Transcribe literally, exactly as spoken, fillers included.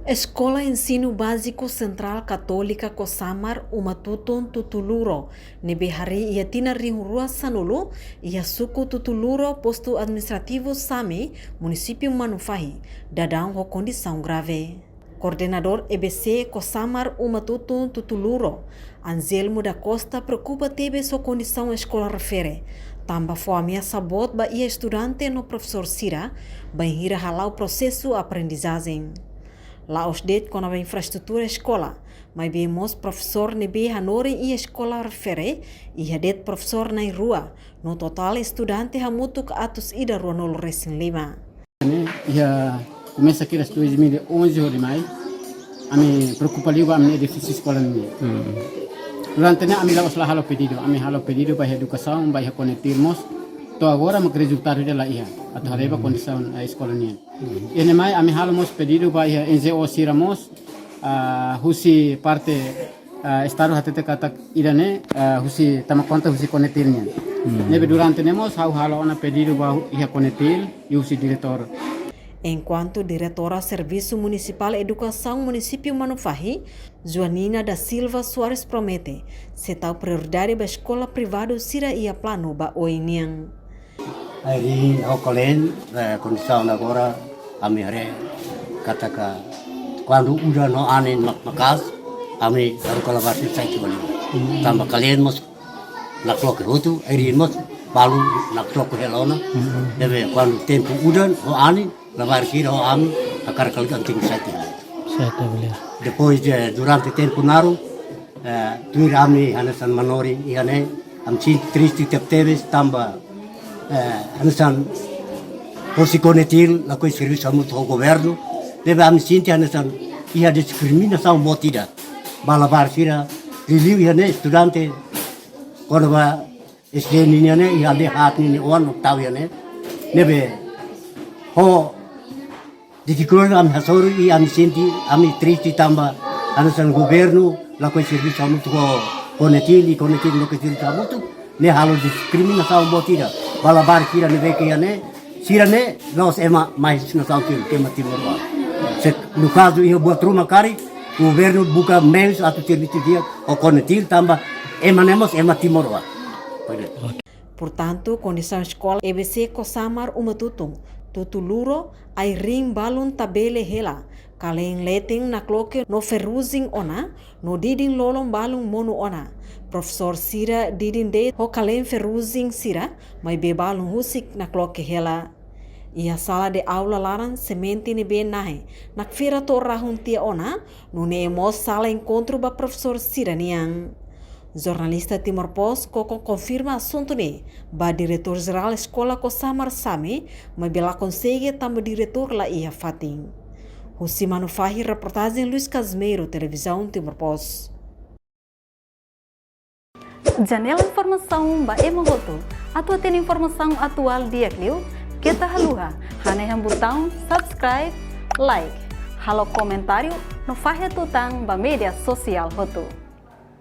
Eskola Ensinu Báziku Sentrál Katólika Kosamar Uma Tutun Tutuluro, ne'ebé harii iha tinan rihun rua sanulu, iha suku Tutuluro, postu administrativu Same, munisípiu Manufahi, daudaun ho kondisaun grave. Koordenadór E B C Kosamar Uma Tutun Tutuluro, Anselmo da Costa, preokupa tebes ho kondisaun eskola refere, tanba fó ameasa boot ba iha estudante no profesór sira, bainhira hala'o prosesu aprendizajen. La'ós de'it kona-ba infraestrutura eskola, maibé mós profesór ne'ebé hanorin iha eskola refere, iha de'it profesór na'in-rua, no totál estudante hamutuk atus ida ruanulu resin lima. Ne'e, iha komesa kedas dois mil e onze hodi mai, ami preokupa liu ba ami edifísiu eskola ne'e. Durante ne'e ami la'ós la halo pedidu, ami halo pedidu ba iha edukasaun, ba iha CONETIL mós, to'o agora mak rezultadu ida la iha, atu haree ba kondisaun, eh, eskola nian. Iha ne'e mai ami halo mós pedidu ba iha N G O sira mós, ah, husi parte, ah, Estadu hatete katak ida-ne'e, ah, husi tama konta husi CONETIL nian. Ne'ebé durante ne'e mós ha'u halo ona pedidu ba iha CONETIL, i husi diretór. Enkuantu Diretora Servisu Munisipál Edukasaun Munisípiu Manufahi, Joanina da Silva Soares promete, sei tau prioridade ba eskola privadu sira iha planu ba oin nian. Ai riin ho kalen, eh, kondisaun agora ami haree katak kuandu udan ho anin mak-, maka'as, ami haruka labarik sira sa'e tiha ona. Tanba kalen mós nakloke hotu, ai riin mós balu nakloke hela ona. Ne'ebé kuandu tempu udan ho anin, labarik sira ho ami hakarak kali anting sa'e tiha ona. Sa'e tiha ona. Depois de, durante tempu naruk, eh, tuir ami hanesan manorin iha ne'e, ami sente triste tebetebes tanba, eh, hanesan hosi CONETIL lakohi servisu hamutuk ho governu, ne'ebé ami sente hanesan iha diskriminasaun boot ida ba labarik sira, liuliu iha ne'e estudante kona-ba S D nian ne'e iha aldeia haat nian oan no tau iha ne'e. Ne'ebé ho difikuldade ami hasoru i ami sente, ami triste tanba hanesan governu lakohi servisu hamutuk ho CONETIL i CONETIL lakohi servisu hamutuk, ne'e halo diskriminasaun boot ida ba labarik sira ne'ebé ke iha ne'e, sira ne'e la'ós ema mai husi nasaun Timor, ke ema timoroan. Se no kazu iha buat ruma karik, governu buka meius atu servisu di'ak ho CONETIL tanba ema ne'e mós ema timoroan. Portantu, kondisaun eskola E B C Kosamar Uma Tutun Tutuluro, ai riin balun tabele hela, kalen leten nakloke no ferrugem ona, no didin lolon balun monu ona. Profesór sira didin de'it ho kalen ferrugem sira, maibé balun husik nakloke hela. Iha sala de aula laran semente ne'ebé nahe nakfira to'o rahun tiha ona, nune'e mós sala enkontru ba profesór sira-nian. Jornalista Timor Post koko konfirma asuntu ne'e ba Diretór Jerál Eskola Kosamar Same, maibé la konsege tanba diretór la iha fatin. Husi Manufahi, reportajen Luis Casimiro, Televizaun Timor Post. Janela informasaun ba ema hotu. Atu hatene informasaun atuál di'ak liu, keta haluha hanehan butaun subscribe, like, halo komentáriu no fahe tutan ba média sosiál hotu.